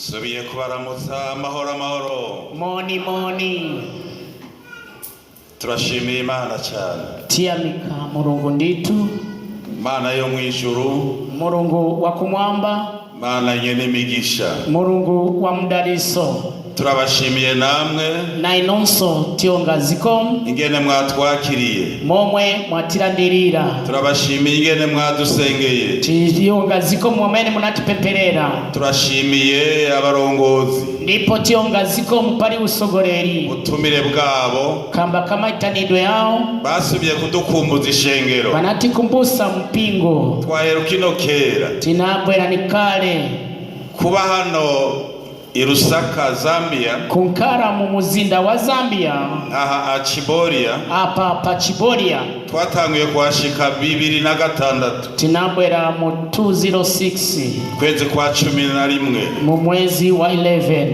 Nsubiye kubaramutsa amahoro, amahoro. Moni moni. Turashimiye Imana cyane. Tiyamika Mulungu nditu. Imana yo mu ijuru. Mulungu wa kumwamba. Imana nyene imigisha. Mulungu wa mdaliso. Turabashimiye namwe. Na inonso tionga zikomo. Ingene mwatwakiriye. Momwe mwatilandirira. Turabashimiye ingene mwadusengeye. Tionga zikomo mwamene munatipemperera. Turashimiye abarongozi. Ndipo tionga zikomo pali usogoleri. Ubutumire bwabo. Kamba kama itanidwe yawo. Basubiye kudukumbuza ishengero. Banatikumbusa mpingo. Twaheruka ino kera. Tinabwera ni kale. Kuba hano i Lusaka, Zambia, kunkara mu muzinda wa Zambia, aha Achiboria, apa pa Chiboria. Twatanguye kuhashika 2006. Tinabwera mu 206. Kwezi kwa 11. Mu mwezi wa 11.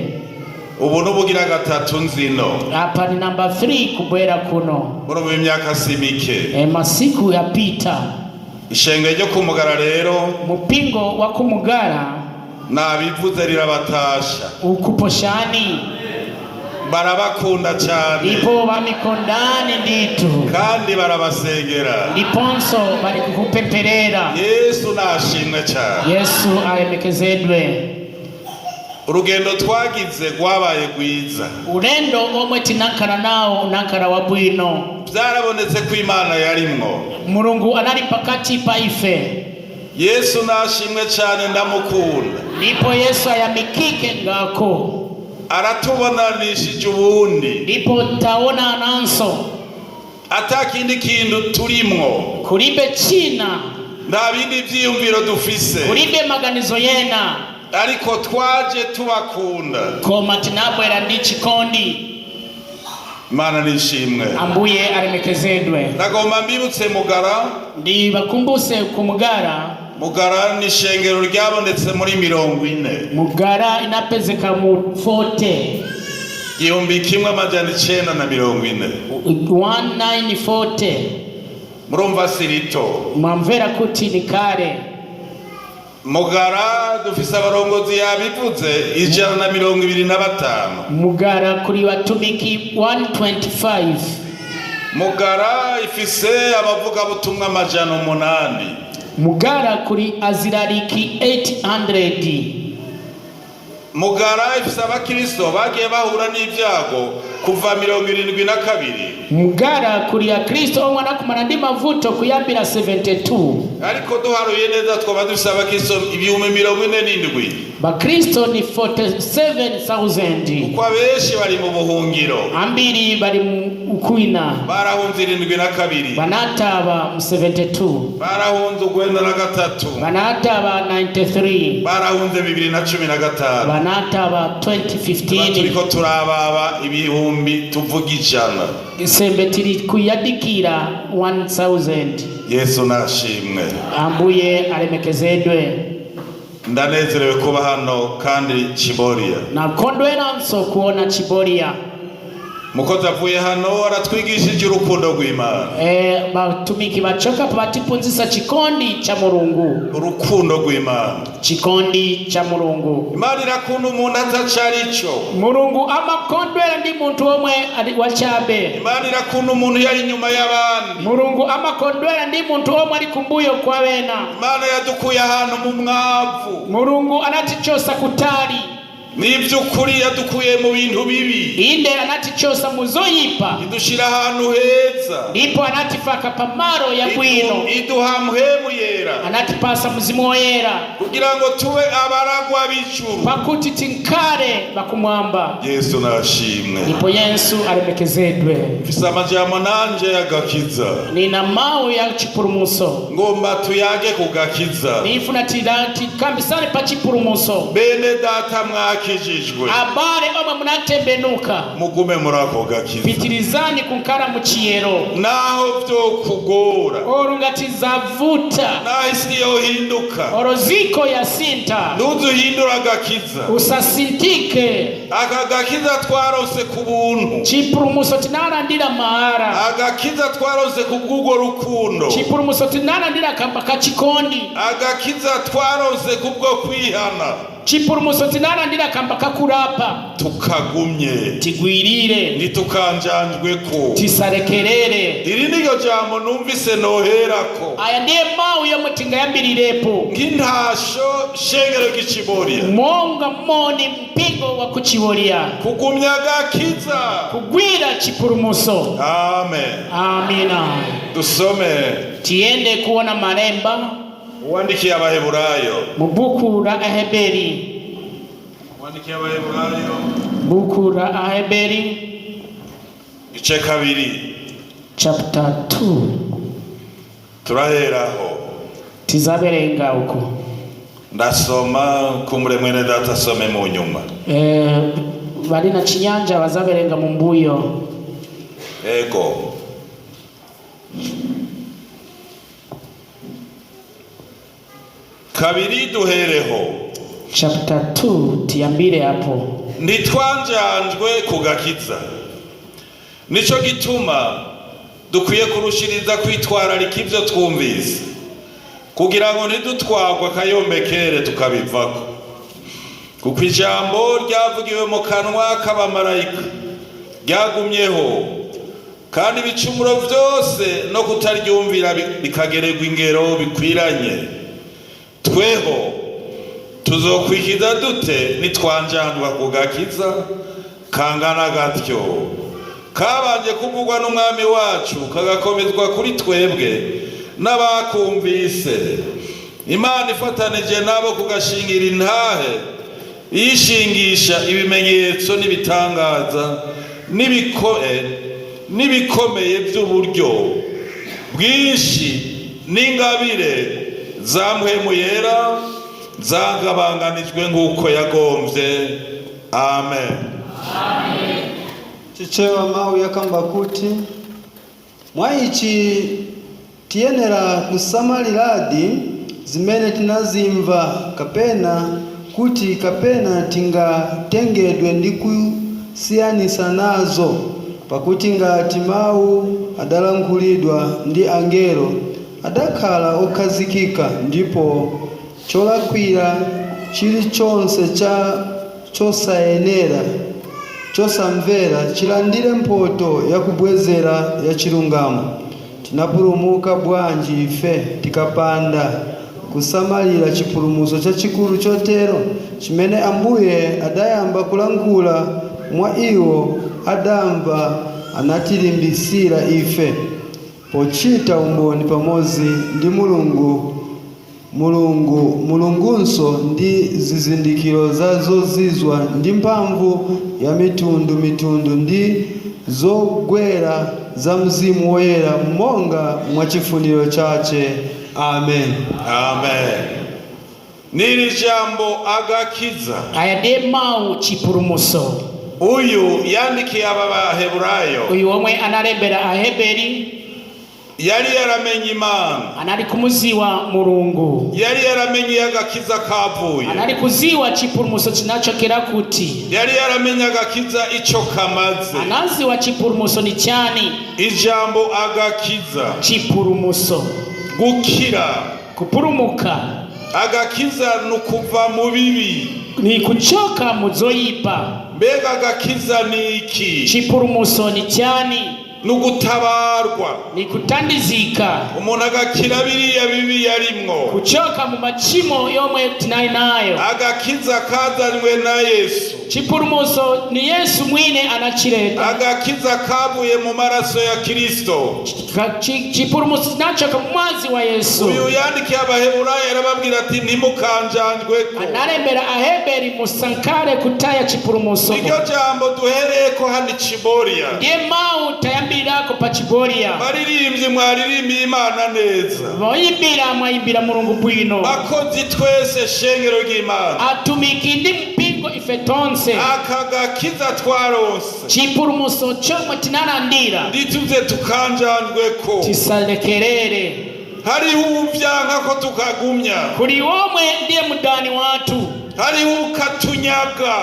Ubu n'ubugira gatatu nzino. Apa ni namba 3 kubwera kuno. Muri imyaka si mike. Masiku yapita. Ishengero ryo kumugara rero, mupingo wa kumugara, nabivuze, rirabatasha. Ukuposhani. Barabakunda cyane. Ndipo bamikondani nditu. Kandi barabasengera. Ndiponso bali kukupemperera. Yesu nashimwe cyane. Yesu alemekezedwe. Urugendo twagize rwabaye rwiza. Ulendo omwe tinankhala nawo unankhala wabwino. Byarabonetse ko Imana yarimwo. Mulungu anali pakati pa ife. Yesu nashimwe cyane, ndamukunda. Ndipo Yesu ayamikike ngako. Aratubonanishije ubundi. Ndipo taona nanso. Atakindi kintu turimwo. Kulibe china. Nta bindi byiyumviro dufise. Kulibe maganizo yena. Ariko twaje tubakunda. Koma tinabwera ndi chikondi. Imana nishimwe. Ambuye alemekezedwe. Ndagomba mbibutse Mugara. Ndibakumbuse kumugara. Mugara ni ishengero ryabonetse muri 40. Mugara inapezeka mu 40. 1940. 1940. Murumva si rito. Mwamvera kuti ni kale. Mugara dufise abarongozi, yabivuze, 125. Mugara kuli batumiki 125. Mugara ifise abavugabutumwa 800. Mugara kuli azilaliki 800. Mugara ifise abakristo bagiye bahura n'ibyago kuva 72. Mugara kuli akristo omwe anakumana ndi mavuto kuyambira 72. Ariko duharuye neza twaba dufise abakristo 47,000. Bakristo ni 47,000. Kuko abenshi bari mu buhungiro. Ambiri bali mu ukwina. Barahunze 72. Banataba mu 72. Barahunze 93. Banataba 93. Barahunze 2015. Banataba Tuba 2015. turiko turababa ibihumbi, tuvuga 100. Sembe tili kuyadikira 1000. Yesu nashimwe. Ambuye alemekezedwe. Ndanezerewe kuba hano kandi Chiboria. Nakondweranso kuona Chiboria. Mukozi avuye hano aratwigishije urukundo rw'Imana. Batumiki bachoka batipunzisa chikondi cha Mulungu. Urukundo rw'Imana. Chikondi cha Mulungu. Imana irakunda umuntu atacari ico. Mulungu amakondwera ndi munthu omwe ali wachabe. Imana irakunda umuntu yari inyuma y'abandi. Mulungu amakondwera ndi munthu omwe ali kumbuyo kwa wena. Imana yadukuye ahantu mu mwavu. Mulungu anatichosa kutali. N'iby'ukuri yadukuye mu bintu bibi. Inde, anatichosa muzoyipa. Idushira ahantu heza. Ndipo anatifaka pamalo ya bwino. Iduha Mpwemu Yera. Anatipasa Mzimu Woyera. Kugira ngo tube abaragwa b'ijuru. Pakuti tinkale bakumwamba. Yesu nashimwe. Ndipo Yesu alemekezedwe. Mfise amajambo nanje y'agakiza. Nina mawu ya chipulumuso. Ngomba tuyage ku gakiza. Nifuna tikambisane pa chipulumuso. Bene data mwakijijwe, abale omwe munatembenuka, mugume muri ako gakiza. Pitirizani kunkhala mu chiyero. Naho vyokugora, olo ngati zavuta, naho isi yohinduka, olo ziko ya sinta, ntuzuhindura agakiza. Usasintike. Aka gakiza twarose ku buntu. Chipulumuso tinalandira mahala. Agakiza twarose ku bw'urwo rukundo. Chipulumuso tinalandira kamba kachikondi. Agakiza twarose kubwo kwihana. Chipulumutso tinalandira kamba kakulapa. Tukagumye. Tigwirire. Ntitukanjanjweko. Tisalekerere. Iri niryo jambo numvise noherako. Aya ndiye mawu yomwe tingayambirirepo. Nk'intasho shengero ry'Ikibolya. Monga moni mpingo wa kuchibolya. Kugumya agakiza. Kugwira chipulumutso. Amen. Amina. Dusome. Tiyende kuona malemba. Uwandikiye Abaheburayo. Mu buku la Aheberi. Uwandikiye Abaheburayo. Buku la Aheberi. Igice 2. Chapter 2. Turaheraho. Tizaberenga uko. Ndasoma kumbure mwene data asome mu nyuma. Bali na chinyanja bazaberenga mu mbuyo. Ego. 2 duhereho. Chapter 2 tiyambire hapo. Ntitwanjanjwe ku gakiza, nico gituma dukwiye kurushiriza kwitwararika ibyo twumvise, kugira ngo ntidutwagwe akayombekere tukabivako. Kuko ijambo ryavugiwe mu kanwa k'abamarayika ryagumyeho, kandi ibicumuro byose no kutaryumvira bikagererwa ingero bikwiranye. Tweho tuzokwikiza dute nitwanjandwa ku gakiza kangana gatyo, kabanje kuvugwa n'umwami wacu, kagakomezwa kuri twebwe n'abakumvise? Imana ifatanije nabo kugashingira intahe, yishingisha ibimenyetso n'ibitangaza n'ibikomeye by'uburyo bwinshi n'ingabire za Mpwemu Yera zagabanganijwe nk'uko yagombye. Amen. Chichewa mawu yakamba kuti mwa ichi tiyenera kusamaliradi zimene tinazimva, kapena kuti kapena tingatengedwe ndi kusiyanisa nazo. Pakuti ngati mawu adalankhulidwa ndi angelo adakhala okhazikika, ndipo cholakwira chilichonse cha chosayenera chosamvera chilandire mphotho yakubwezera ya chilungamo, tinapulumuka bwanji ife tikapanda kusamalira chipulumutso chachikulu chotero, chimene Ambuye adayamba kulankhula mwa iwo adamva anatilimbisira ife, pochita umboni pamodzi ndi Mulungu Mulungu Mulungunso ndi zizindikiro za zozizwa ndi mphamvu ya mitundu mitundu ndi zogwera za Mzimu Woyera monga mwa chifuniro chache. Amen. Amen. N'iri jambo agakiza. Aya ndiye mawu chipulumutso. Uyu yandikiye aba Baheburayo. Uyu omwe analembera Aheberi. Yari yaramenye Imana. Anali kumuziwa Mulungu. Yari yaramenye iyo agakiza kavuye. Anali kuziwa chipulumutso chinachokera kuti. Yari yaramenye agakiza ico kamaze. Anaziwa chipulumutso ni chani. Ijambo agakiza. Chipulumutso. Gukira. Kupulumuka. Agakiza ni ukuva mu bibi. Ni kuchoka muzoyipa. Mbega agakiza ni iki? Chipulumutso ni chani? Ni ugutabarwa. Ni kutandizika. Umuntu agakira biriya bibi yarimwo. Kuchoka mu machimo yomwe tinali nayo. Agakiza kazanywe na Yesu. Chipulumutso ni Yesu mwine anachileta. Agakiza kavuye mu maraso ya Kristo. Chipulumutso chinachoka mu mwazi wa Yesu. Uyu yandikiye Abaheburayo arababwira ati ntimukanjanjweko. Analembera Aheberi musankale kutaya chipulumutso. Niryo jambo duhereyeko hano Ichibolya. Ndiye mawu tayambirako pa Chibolya. Baririmbyi mwaririmbiye Imana neza. Moyimbira mwayimbira Mulungu bwino. Bakozi twese shengero ry'Imana. Atumiki ndi mpingo ife tonse. Aka gakiza twaronse. Chipulumutso chomwe tinalandira. Ntituze tukanjanjweko. Tisalekerere. Hariho uvyanka ko tukagumya. Kuli omwe ndiye mudani watu. Hariho ukatunyaga.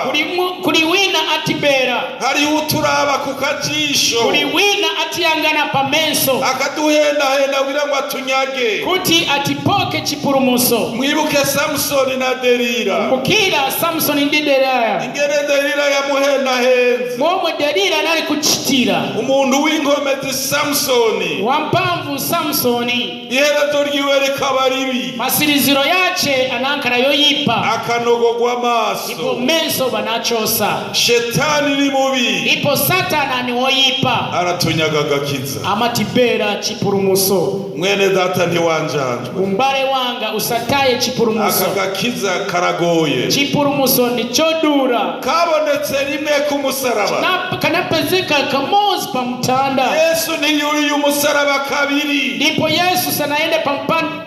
Kuli wina atibera. Hariho uturaba ku kajisho. Kuli wina atiyangana pamenso. Akaduhendahenda kugira ngo atunyage. Kuti atipoke chipulumuso. Mwibuke Samusoni na Delila. Kumbukira Samsoni ndi Delila. Ingene Delila yamuhendahenze. Momwe Delila anali kuchitira. Umuntu w'inkomezi Samusoni, Wampamvu Samsoni, iherezo ryiwe rikaba ribi. Masiriziro yace anankala yoyipa. Akanogogwa Ndipo amaso. menso banachosa. Shetani ni mubi. Ndipo Satana ni woyipa. Aratunyaga agakiza. Amatibera chipulumuso. Mwene data, ntiwanjanjwe. Umbale wanga, usataye chipulumuso. Aka gakiza karagoye. Chipulumuso ni chodura. Kabonetse rimwe ku musaraba. Kanapezeka kamozi pa mtanda. Yesu ntiyuriye umusaraba kabiri. Ndipo Yesu sanaende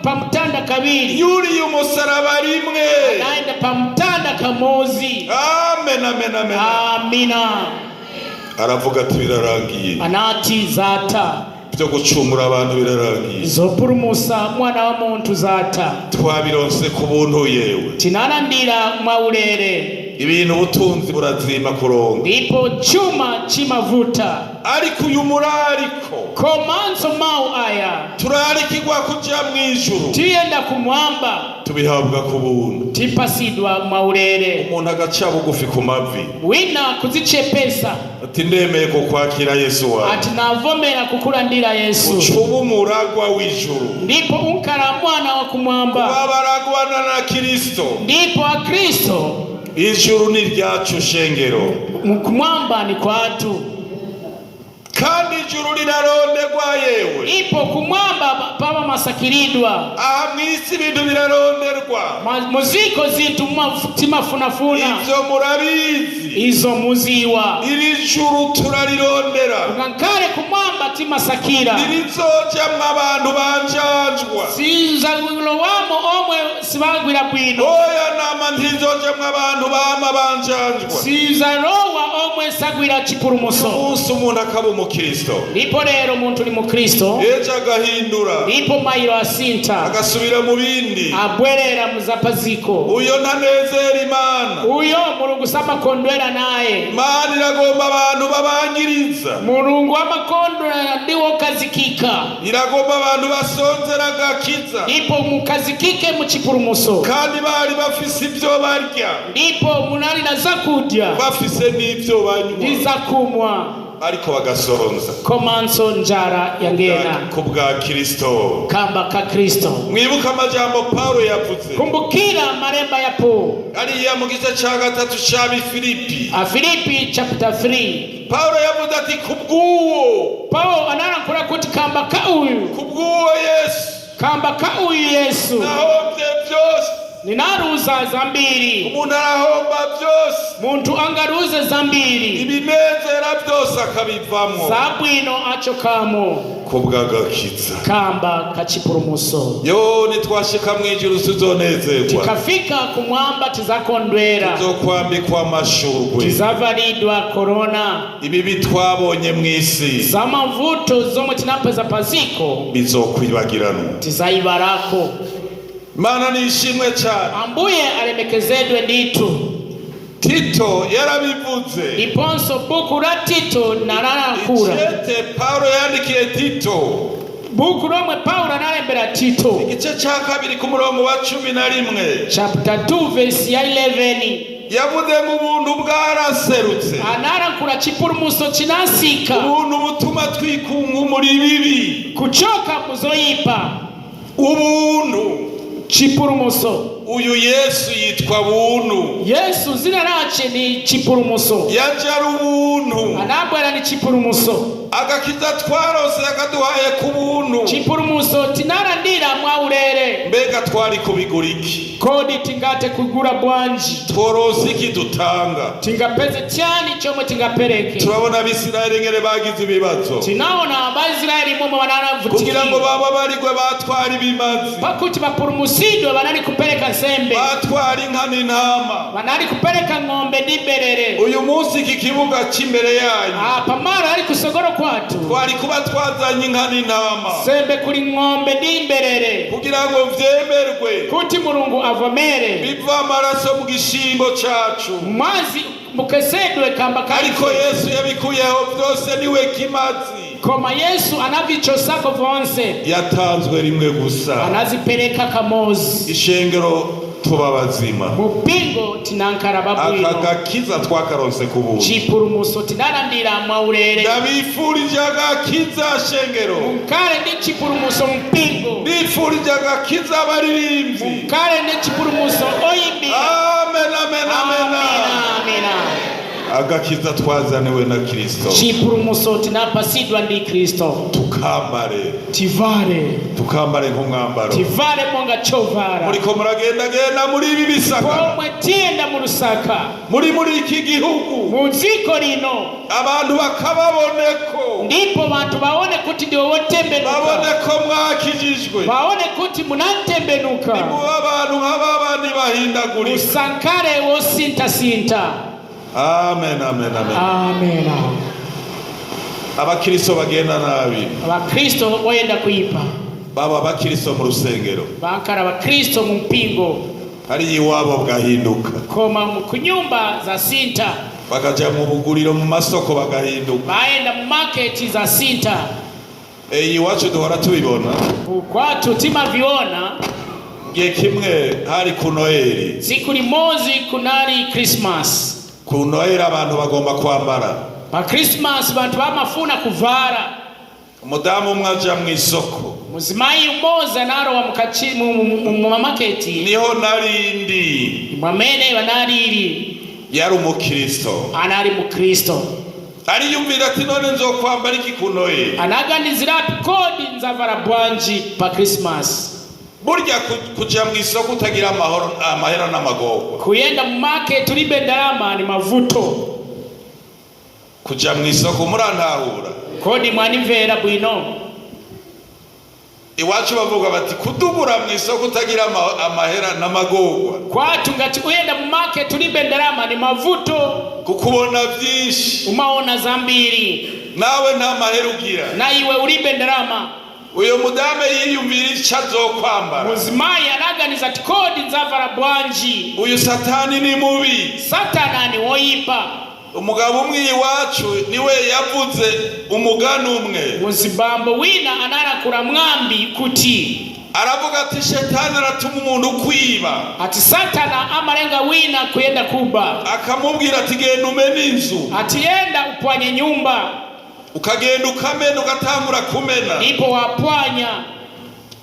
pa mtanda kabiri. Yuriye umusaraba rimwe. Naenda pa mtanda kamozi. Amen, amen, amen. Amina. Aravuga ati birarangiye. Anati zata. Byo gucungura abantu birarangiye. Zopulumusa mwana wa muntu zata. Twabironse ku buntu yewe. Tinalandira mwaulere. Ibintu ubutunzi burazima kuronga. Ndipo chuma chimavuta. Ariko uyu murariko, Komanso mau aya, turarikirwa kuja mu ijuru, tiyenda kumwamba, tubihabwa ku buntu. Tipasidwa mwaulere. Umuntu agaca bugufi ku mavi, Wina kuzichepesa, ati ndemeye kukwakira Yesu wawe. Ati navomera kukulandira Yesu. Ucuba umuragwa w'ijuru. Ndipo unkala mwana wa kumwamba. Babaragwana na Kristo. Ndipo Akristo. Ijuru ni ryacu shengero. Kumwamba ni kwatu. Kandi ijuru rirarondegwa yewe. Ndipo kumwamba pama masakiridwa. Aha mu isi ibintu biraronderwa. Muziko zinthu timafunafuna. Ivyo murabizi. Izo muziwa. Iri juru turarirondera. Ngankale kumwamba timasakira. Ntirizojamwo abantu banjanjwa. Sizalowamo omwe sibagwira bwino. Oya nama, ntirizojamwo abantu bama banjanjwa. Sizalowa omwe sagwira chipulumuso. Umunsi umuntu akaba umukristo, Ndipo lero munthu ni mukristo, ejo agahindura, ndipo mailo asinta, agasubira mu bindi, abwerera muzapaziko, uyo ntanezera Imana. Uyo Mulungu samakondwera naye. Imana iragomba abantu babangiriza. Mulungu amakondwera ndiwo kazikika. Iragomba abantu basonzera agakiza. Ndipo mukazikike mu chipulumuso. Kandi bari bafise ibyo barya, Ndipo munali na zakudya, bafise n'ibyo ndi banywa, zakumwa, ariko bagasonza komanso njara yangena ku bwa Kristo. Kamba ka Kristo. Mwibuke amajambo Pawulo yavuze Kumbukira malemba ya Paul. ariya mu gice cya gatatu c'Abifilipi. Afilipi chapter 3. Pawulo yavuze ati kubw'uwo, Paulo analankhula kuti kamba ka uyu, kubw'uwo Yesu, kamba ka uyu Yesu, nahombye byose. Ninaluza zambiri. Umuntu arahomba byose. Munthu angaluze zambiri. Ibinezera byose akabivamwo Zabwino achokamo. Kubw'agakiza. Kamba ka chipulumuso. Yo, nitwashika mu ijuru tuzonezerwa. Tikafika kumwamba tizakondwera. Tuzokwambikwa amashurwe. Tizavalidwa korona. Ibibi twabonye mu isi Zamavuto zomwe tinapeza paziko bizokwibagiranwa. Tizayibalako. Imana nishimwe cyane. Ambuye alemekezedwe ndithu. Tito yarabivuze. Ndiponso buku la Tito nalalankhula. Icete Pawulo yandikiye Tito, Buku lomwe Paulo analembera Tito, igice cya kabiri ku murongo wa 11, chapter 2 verse ya 11, yavuze ngo ubuntu bwaraserutse. Analankhula chipulumuso chinasika. Ubuntu butuma twikunkumura ibibi. Kuchoka muzoyipa. Ubuntu. Chipulumuso. Uyu Yesu yitwa buntu. Yesu zina lache ni chipulumuso. Yaje ari ubuntu. Anabwera ni chipulumuso. Agakiza twarose yakaduhaye ku buntu. Chipulumuso tinalandira mwaulere. Mbega twari kubigura iki? Kodi tingate kugula bwanji? Tworose iki dutanga? Tingapeze chani chomwe tingapereke? Turabona Abisirayeli ngene bagize ibibazo. Tinaona Abaisraeli momwe momwe Kugira ngo vananavutikira bababarirwe batwara ibimazi, pakuti vapulumusidwe vanali kupereka nsembe, batwara inka n'intama. Vanali kupereka ng'ombe ndi berere. Uyu munsi iki kibuga cy'imbere yanyu, Pamalo ali kusogolo kwathu, twari kuba twazanye inka n'intama sembe kuli ng'ombe ndi mberere kugira ngo vyemerwe, kuti Mulungu avomere, biva amaraso mu gishingo cacu. Mwazi mukesedwe kamba Ariko kaife. Yesu yabikuyeho byose, niwe kimazi. Koma Yesu anavichosako vonse. Yatanzwe rimwe gusa. Anazipereka kamozi. Ishengero, tuba bazima. Mupingo, tinankala Aka babwino. gakiza twakaronse ku buntu. Chipulumuso tinalandira mwaulere. Ndabifurije agakiza, shengero. Munkale ndi chipulumuso, mpingo. Ndifurije agakiza, abaririmbyi. Munkale ndi chipulumuso, oyimbira. Amen, amen, amen. Amina, amina. Agakiza twazaniwe na Kristo, Chipulumuso tinapasidwa ndi Kristo, tukambare. Tivale. Tukambare nk'umwambaro. Tivale monga chovala. Muriko muragendagenda muri ibi bisaka, Pomwe tiyenda mu Lusaka, muri iki gihugu, mu dziko lino, abantu bakababoneko, ndipo vanthu vaone kuti ndiwe wotembenuka, babone ko mwakijijwe. Vaone kuti munatembenuka. Nimuba abantu nk'ababandi bahindagurika. Musankale wosinthasintha. Amen, amen, amen. Amena. Abakristo bagenda nabi, Abakristo woyenda kuipa, baba abakristo mu rusengero, vankhala abakristo mu mpingo, hariya iwabo bwahinduka, koma mu kunyumba za sintha, bakaja mu buguriro, mu masoko bagahinduka. Vaenda mu maketi za sintha. Iyi iwacu duhora tubibona. Kwathu timaviona. Igihe kimwe hari ku Noheli. Tsiku limodzi kunali Christmas. Ku Noheli abantu bagomba kwambara. Pa Christmas vanthu vamafuna kuvala. Umudamu umwe aja mu isoko. Muzimayi umodzi analowa mu mamaketi. Niho narindi. Mwamene vanalili. Yari umukristo. Anali mukristo. Ariyumvira ati: "None nzokwambara iki ku Noheli?" Anaganizirapi: "Kodi nzavala bwanji pa Christmas?" Burya kuja mu isoko utagira amahoro, amahera n'amagorwa. Kuyenda mu maketi ulibe ndalama ni mavuto. Kuja mu isoko, murantahura? Kodi mwanimvera bwino? Iwacu bavuga bati: "Kudubura mu isoko utagira amahera n'amagorwa." Kwathu ngati uyenda mu maketi ulibe ndalama ni mavuto. Kuko ubona byinshi. Umaona zambiri. Nawe nta mahera ugira. Na iwe ulibe ndalama. Uyo mudame yiyumvira icyo azokwambara. Muzimayi anaganiza ati: "Kodi nzavala bwanji?" Uyu Satani ni mubi. Satana ni woyipa. Umugabo umwe iwacu niwe yavuze umugani umwe. Muzibambo wina analakula mwambi kuti, Aravuga ati: "Shetani aratuma umuntu kwiba." ati Satana amalenga wina kuyenda kuba. Akamubwira ati: "Genda umene inzu." Ati: "Yenda upwanye nyumba." Ukagenda ukamena, ugatangura kumena. Ndipo wapwanya.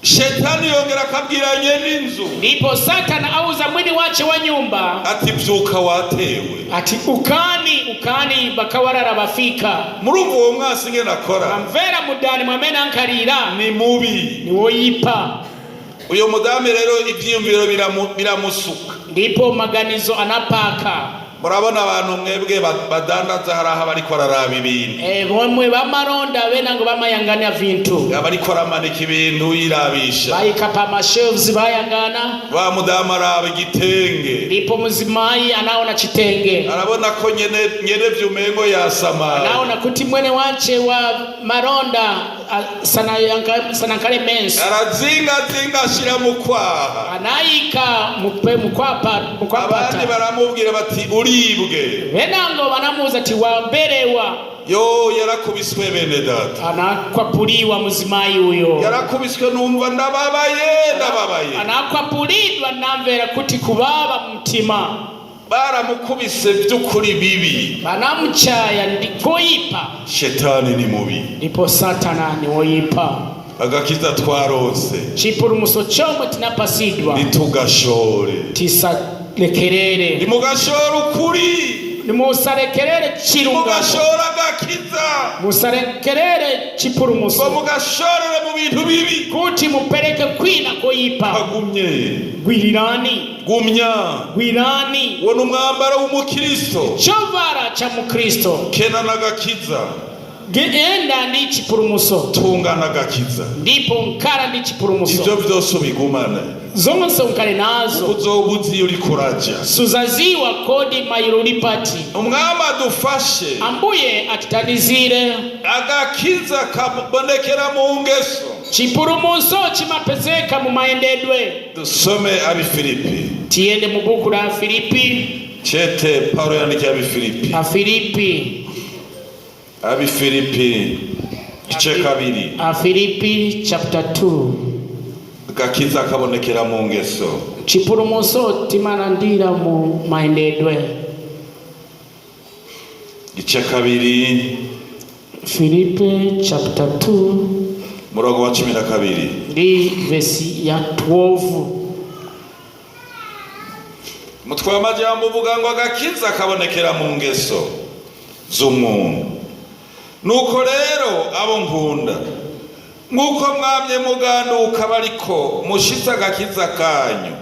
Shetani yongera akabwira nyene inzu Ndipo Satana auza mwini wace wa nyumba ati: "Byuka, watewe." ati: "Ukani, ukani, bakawalala bafika." Murumva uwo mwasi ngene akora? Amvera mudani mwamene ankalira? Ni mubi. Ni woyipa. Uyo mudamu rero ivyiyumviro biramusuka. Ndipo maganizo anapaka. Murabona abantu mwebwe badandaza hari aho bariko araraba ibintu. Bomwe bamalonda benango bamayangana vintu. Abariko aramanika ibintu yirabisha. Bayika pa mashelves bayangana. Wa mudamu araba igitenge. Ndipo muzimayi anaona chitenge. Arabona ko nyene nyene vyumengo yasamaye. Anaona kuti mwene wace wa malonda sanankale menso. Arazingazinga ashira mu kwaha. Anayika mukwapa Abandi mukwapata. baramubwira bati: "Uribwe." Benango banamuuza ati: "Wamberewa." Yo, yarakubiswe, bene data. Anakwapuliwa muzimayi uyo. Yarakubiswe, numva ndababaye, ndababaye. Anakwapulidwa, namvera kuti kubaba mtima. Baramukubise by'ukuri bibi. Banamuchaya ndikoyipa. Shetani ni mubi. Ndipo Satana ni woyipa. Agakiza twaronse, Chipulumuso chomwe tinapasidwa, ntitugashore. Tisalekerere. Nimugashore ukuri. Nimusalekerere chilungamo. Mugashore agakiza. Musalekerere Ngo chipulumuso mugashorere mu bintu bibi. kuti mupereke kwina koyipa. Kagumye. Gwirirani. Gumya. Gwirani. Uwo ni umwambaro w'umukristo. Chovala cha mukristo. Kena n'agakiza. Enda ndi chipulumuso, Tungana agakiza. Ndipo nkhala ndi Ivyo chipulumuso. vyose ubigumane. Zonse unkale nazo. Uzoba uzi iyo uriko uraja. Suzaziwa kodi mayiro ulipati. Umwami adufashe. Ambuye atitandizire. Agakiza kabonekera mu ngeso. Chipulumuso chimapezeka mu mayendedwe. Dusome Abifilipi. Tiyende mu buku la Filipi. Cete Paulo yandikiye Abifilipi. Afilipi. Abifilipi igice 2. Afilipi chapter 2. Agakiza kabonekera mu ngeso. Chipulumuso timalandira mu mayendedwe. Igice 2. Filipi chapter 2 Murongo wa 12. Ndi vesi ya 12. Umutwe w'amajambo uvuga ngo agakiza kabonekera mu ngeso z'umuntu. Nuko rero abo nkunda, nk'uko mwamye muganduka, bariko mushitse agakiza kanyu,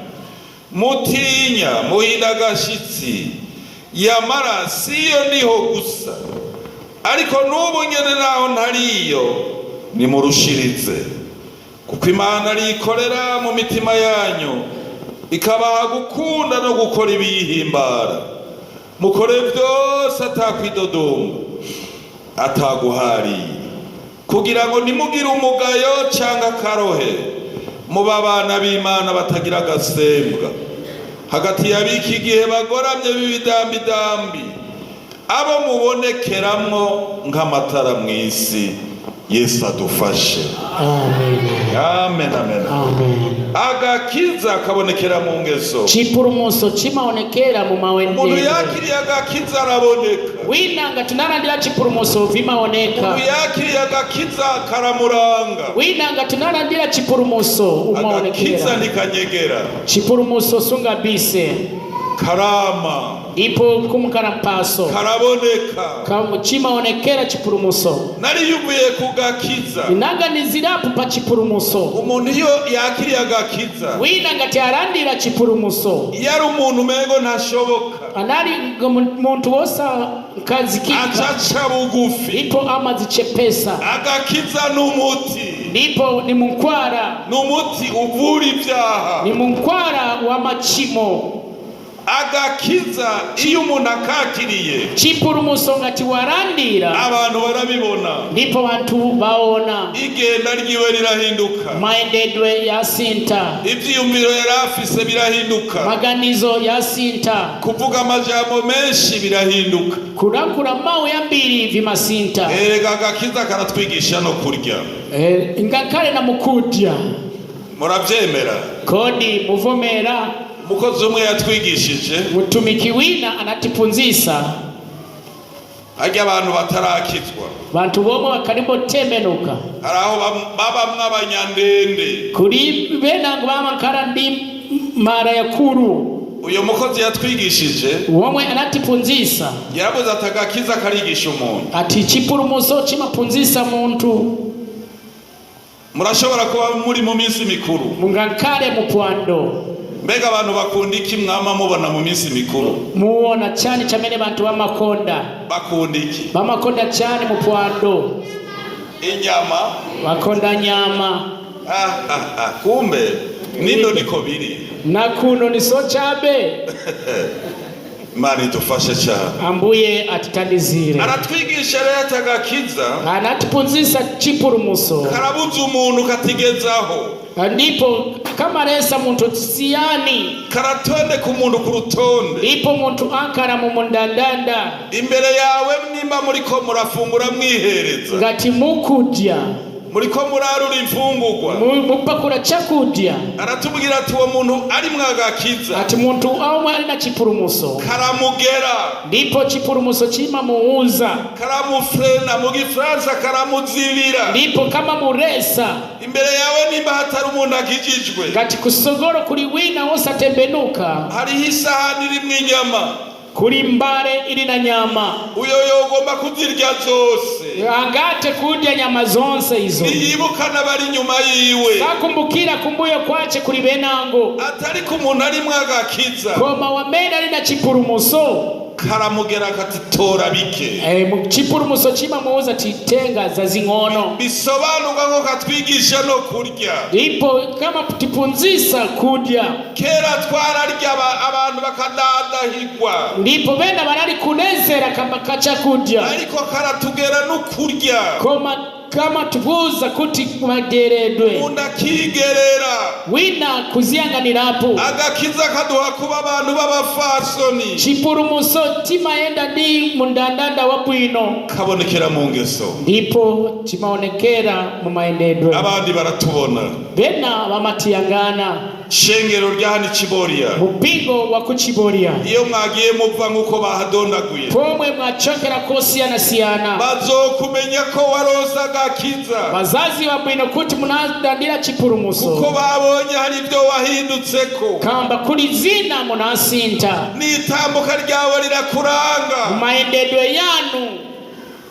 mutinya muhinda agashitsi. Yamara siyo ndiho gusa, ariko n'ubu nyene naho ntariyo, nimurushirize, kuko Imana arikorera mu mitima yanyu, ikabaha gukunda no gukora ibiyihimbara. Mukore byose atakwidodumba, ataguhariye, kugira ngo ntimugire umugayo cyangwa akarohe, muba abana b'Imana batagira agasembwa hagati y'ab'iki gihe bagoramye b'ibidambidambi, abo mubonekeramwo nk'amatara mu isi. Yesu adufashe. Amen. Amen, amen. Amen. Agakiza kabonekera mu ngeso. Chipulumuso chimaonekera mu Umuntu mayendedwe. yakiriye agakiza araboneka. Wina nga tinalandira chipulumuso vimaoneka. Umuntu yakiriye agakiza karamuranga. Wina nga tinalandira chipulumuso Agakiza umaonekera. ntikanyegera. Chipulumuso sungabise. Karama. Ndipo kumukala mpaso. Karaboneka. Chimaonekera chipulumuso. Nariyumviye ku gakiza. Inaganizirapo pa chipulumuso. Umuntu iyo yakiriye agakiza, Wina ngati alandira chipulumuso, iyo ari umuntu umengo ntashoboka, anali nga muntu wosa nkazikika, acaca bugufi. Ndipo amazichepesa. Agakiza n'umuti. Ndipo ni munkwara. N'umuti uvura ibyaha. Ni munkwara wa machimo. Agakiza iyo umuntu akakiriye, Chipulumuso ngati walandira, abantu barabibona. Ndipo bantu baona. Igenda ryiwe rirahinduka. Maendedwe yasinta. Ivyiyumviro yari afise birahinduka. Maganizo yasinta. Kuvuga amajambo menshi birahinduka. Kulankhula mawu yambiri vimasinta. Erega agakiza karatwigisha no kurya. Eh, ngakhale na mukudya. Muravyemera? Kodi muvomera? Umukozi umwe yatwigishije, Mutumiki wina anatipunzisa, harya abantu batarakizwa, bantu bomwe bakalibotembenuka, hari aho babamwo abanyandende. Kuli benango bamakhala ndi mara yakulu. Uyo mukozi yatwigishije, Womwe anatipunzisa, yaravuze ati agakiza karigisha umuntu. Ati chipulumuso chimapunzisa munthu. Murashobora kuba muri mu minsi mikuru. Mungakhale mupwando. Mbega abantu bakunda iki mwama mubona mu minsi mikuru? Muwona chani chamene bantu bamakonda? Bakunda iki? Bamakonda chani mupwando? Inyama. Bakonda nyama. Ah, ah, ah. Kumbe nino niko biri. Na kuno ni sochabe. Imana idufashe cyane. Ambuye atitandizire. Aratwigisha rero ati agakiza Anatipunzisa chipulumuso karabuza umuntu katigezaho, ndipo kamalesa munthu siyani, karatondeka umuntu ku rutonde. Ndipo munthu ankhala mu mundandanda. Imbere yawe nimba muriko murafungura mwihereza, Ngati mukudya, muriko murarura imfungurwa, mupakula chakudya, aratubwira ati uwo muntu ari mwagakiza, ati munthu omwe ali na chipulumuso, karamugera, ndipo chipulumuso chimamuuza, karamufrena, mu gifaransa karamuzibira. Ndipo kamamuresa. Imbere yawe nimba hatari umuntu akijijwe, Ngati kusogolo kuli wina wosatembenuka, hariho isahani irimwo inyama, kuli mbale ili na nyama, uyo yogomba kuzirya zose. Angate kudya nyama zonse izo. Ntiyibuka n'abari inyuma yiwe. Sakumbukira kumbuyo kwace kuli benango. Atari ku muntu arimwo agakiza, Koma wamene ali na chipulumuso, Karamugera kati tora bike. Chipulumutso chimamuuza titenga zazing'ono. Bisobanurwa ngo katwigisha no kurya. Ndipo kama tipunzisa kudya. Kera twararya abantu bakadadahigwa. Ndipo bena banali kunezera kamba kacha kudya. Ariko karatugera no kurya. Koma kama tubuza kuti mageredwe. Umuntu akigerera. Wina kuziyanganirapo. Agakiza kaduha kuba abantu b'abafasoni. Chipulumutso timayenda ndi mundandanda wa bwino. Kabonekera mu ngeso. Ndipo chimaonekera mu mayendedwe. Abandi baratubona. Bena bamatiyangana. Shengero rya hano Ikiborya, mupingo wa kuchibolya, iyo mwagiye muva nk'uko bahadondaguye, pomwe mwachokera kosiyanasiyana, bazokumenya ko waronse agakiza, bazazi wa bwino kuti munadandira chipulumutso, kuko babonye hari ibyo wahindutseko. Kamba kuli zina munasinta. N'itambuka ryawe rirakuranga. Mumayendedwe yanu.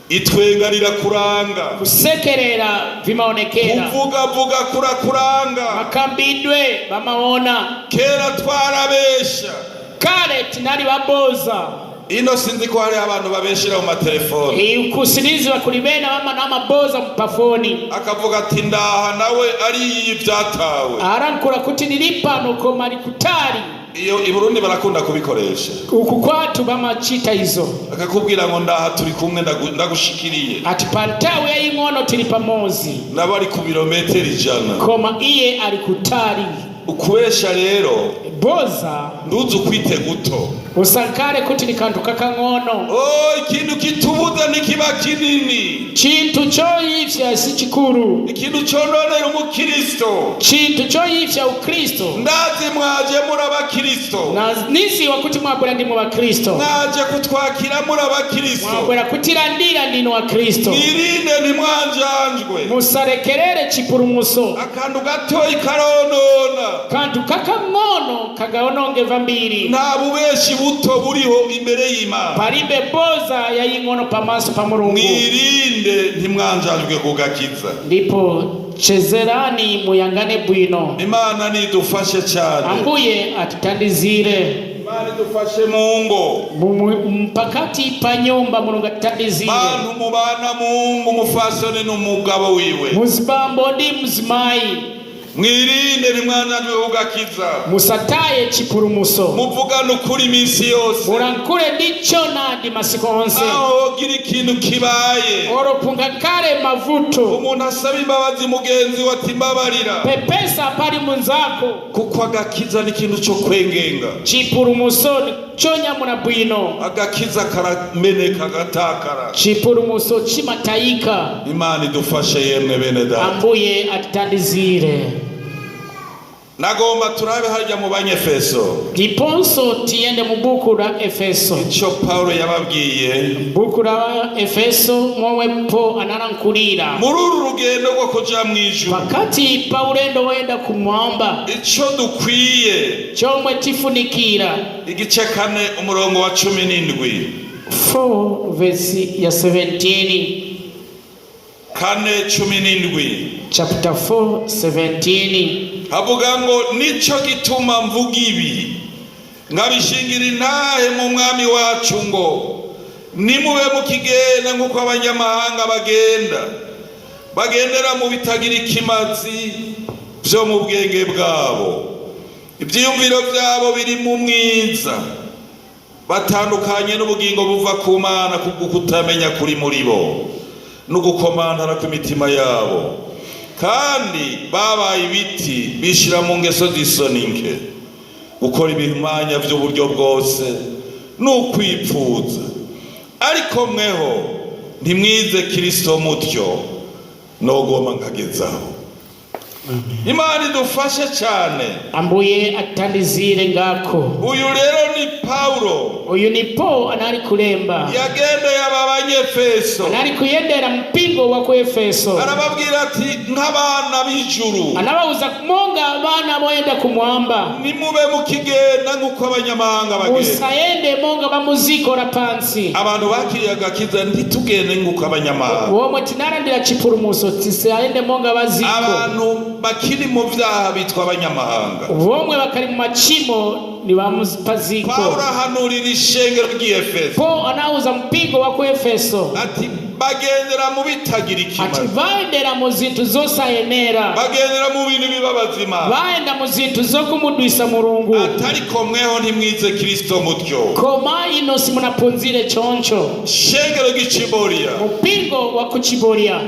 Itwenga rirakuranga. Kusekerera vimaonekera. Kuvugavuga kurakuranga. Makambidwe bamaona. Kera twarabesha. Kale tinali baboza. Ino sinzi ko hari abantu babeshera mu matelefone. Kusiliziwa kuli bena bama namaboza mupafoni. Akavuga ati ndaha, nawe ariye ibyatawe. Arankula kuti nilipano koma likutali. Iyo i Burundi barakunda kubikoresha. Uku kwatu bamachita izo. Akakubwira ngo ndaha turi kumwe, ndagushikiriye. Ati pantawe yaying'ono tili pamozi. Nabo ari ku birometero 100. Koma iye ali kutali. Ukubesha rero, boza, nduzi ukwite guto. Usankale kuti ni kanthu kakang'ono. Oh, ikintu kitubuza ntikiba kinini. Chinthu choyipsa si chikulu. Ikintu cononera umukristo. Chinthu choyipsa ukristo. Ndazi mwaje muri abakristo. Na niziwa kuti mwabwera ndimwe bakristo. Mwaje kutwakira muri abakristo. Mwabwera kutilandira ndinu wakristo. Mwirinde ntimwanjanjwe. Musalekerere chipulumutso. Akantu gatoyi karonona. Kanthu kakang'ono kagaononge vambiri. Nta bubeshi buto buriho imbere y'Imana. Palibe boza yaying'ono pamaso pa Mulungu. Mwirinde ntimwanjanjwe kugakiza. Ndipo chezerani muyangane bwino. Imana nidufashe cyane. Ambuye atitandizire. Imana idufashe mu ngo. Mpakati pa nyumba Mulungu atitandizire. Bantu mubana mu ngo, umufasoni n'umugabo wiwe, muzibambo ndi mzimayi, mwirinde ntimwanjanjwe kugakiza. Musataye chipulumutso. Muvugane ukuri iminsi yose. Mulankule ndicho nadi masiku onse. Naho wogira ikintu kibaye, oropunga kale mavuto, umuntu asaba imbabazi mugenzi we ati mbabarira. Pepesa pali munzako. Kuko agakiza ni ikintu cyo kwengenga. Chipulumutso chonyamula bwino. Agakiza karameneka gatakara. Chipulumutso chimatayika. Imana idufashe yemwe bene data. Ambuye atitandizire. Nagomba turabe harya mu Banyefeso. Ndiponso tiyende mu buku la Efeso. Icyo Pawulo yababwiye. Buku la Efeso momwe po analankulira. Muri uru rugendo rwo kuja mu ijuru, pakati pa ulendo woyenda kumwamba, icyo dukwiye. Chomwe tifunikira. Igice 4 umurongo wa 17. 4 vesi ya 17. 4:17. Chapter 4 17. Havuga ngo nicyo gituma mvuga ibi nkabishingira intahe mu Mwami wacu ngo nimube mukigenda nk'uko abanyamahanga bagenda, bagendera mu bitagira ikimazi byo mu bwenge bwabo. Ibyiyumviro byabo biri mu mwiza, batandukanye n'ubugingo buva ku Mana kubwo kutamenya kuri muri bo no gukomantara kw'imitima yabo, kandi babaye ibiti bishyira mu ngeso z'isoni nke, gukora ibihumanya by'uburyo bwose n'ukwipfuza. Ariko mweho ntimwize Kirisito mutyo. Nogoma nkagezaho. Imana idufashe cyane. Ambuye atandizire ngako. Uyu rero ni Pawulo. Uyu ni Paul anali kulemba. Yagendeye aba Banyefeso. Anali kuyendera mpingo wa ku Efeso. Arababwira ati nk'abana b'ijuru, anabawuza monga bana boyenda kumwamba, nimube mukigenda nk'uko abanyamahanga bagenda. Musayende monga bamuzikora pansi. Abantu bakiriye agakiza ntitugende nk'uko abanyamahanga. Womwe tinalandira chipulumutso tisayende monga baziko. Abantu bakiri mu byaha bitwa abanyamahanga. Bomwe bakali mu machimo Ni bamupaziko. Pawulo ahanurira ishengero ry'Efeso Paul anauza mpingo wa ku Efeso ati bagendera mu bitagira ati ikimazi, vaendera mu zinthu zosayenera, bagendera mu bintu bibabazima, vaenda mu zinthu zokumudwisa Mulungu. Atariko mweho ntimwize Kristo mutyo. Koma ino simunaphunzire choncho. Shengero ry'Iciboriya, Mpingo wa kuchibolya,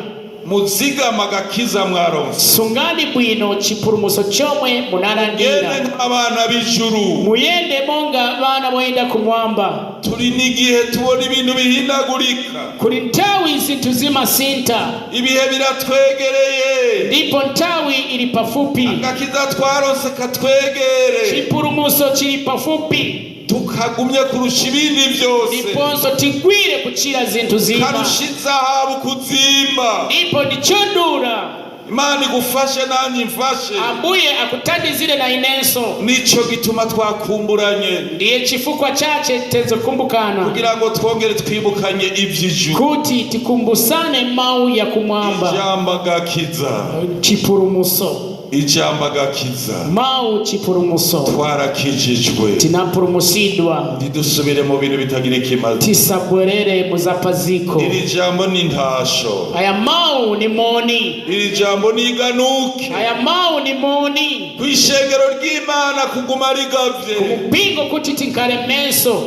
muzigama agakiza mwaronse. Sungani bwino chipulumuso chomwe Gende munalandira. Nk'abana b'ijuru. Muyende monga vana voyenda kumwamba. Turi n'igihe tubona ibintu bihindagurika. Kuli nthawi zinthu zimasintha. Ibihe biratwegereye. Ndipo nthawi ili pafupi. Agakiza twaronse katwegere, Chipulumuso chili pafupi. tukagumye kurusha ibindi byose, Ndiponso tigwire kuchira zinthu zina. karusha izahabu kuzimba. Ndipo ndichodula. Imana igufashe nanjye imfashe. Ambuye akutandizire na inenso. Nico gituma twakumburanye, Ndiye chifukwa chache tenzokumbukana, kugira ngo twongere twibukanye ivy'ijuru. Kuti tikumbusane mau ya kumwamba. Ijambo agakiza. Chipulumuso. Ijambo agakiza. Mau chipulumuso. Twarakijijwe. Tinapulumusidwa. Ntidusubire mu bintu bitagira ikimazi. Tisabwerere muzapaziko. Iri jambo ni ntasho. Aya mau ni moni. Iri jambo ni iganuke Aya mau ni moni. Kw'ishengero ry'Imana kuguma rigavye. Mpingo kuti tinkale meso.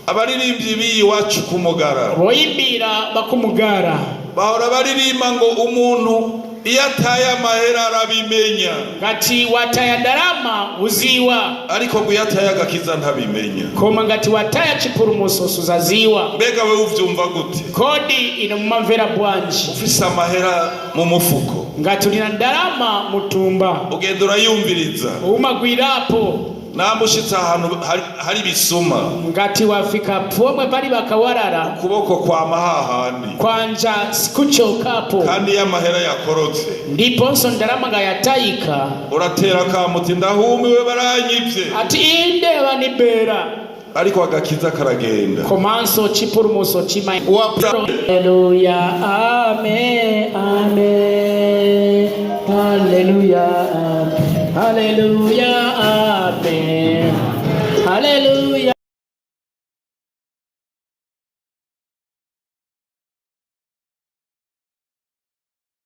Abaririmbyi b'iyi iwacu ku Mugara Boyimbira bakumugara bahora baririmba ngo umuntu iyo ataye amahera arabimenya, ngati wataya ndalama uziwa, ariko ngo iyo ataye agakiza ntabimenya. Koma ngati wataya chipulumuso suzaziwa. Mbega wewe uvyumva gute? Kodi ino mumamvera bwanji? Ufise amahera mu mufuko, Ngati ulina ndalama mutumba, ugenda urayumviriza. Umagwirapo. Namba ushitse ahantu hari ibisuma, Ngati wafika pomwe pali bakawalala, ukuboko kwama hahandi. Kwanja sikuchokapo. Kandi iyo amahera yakorotse, Ndiponso ndalama nga yatayika, uratera akamuti ndahumiwe baranyivye, ati inde banibera. Ariko agakiza karagenda. Komanso chipulumuso chima. Haleluya, amen, amen. Haleluya, amen. Haleluya.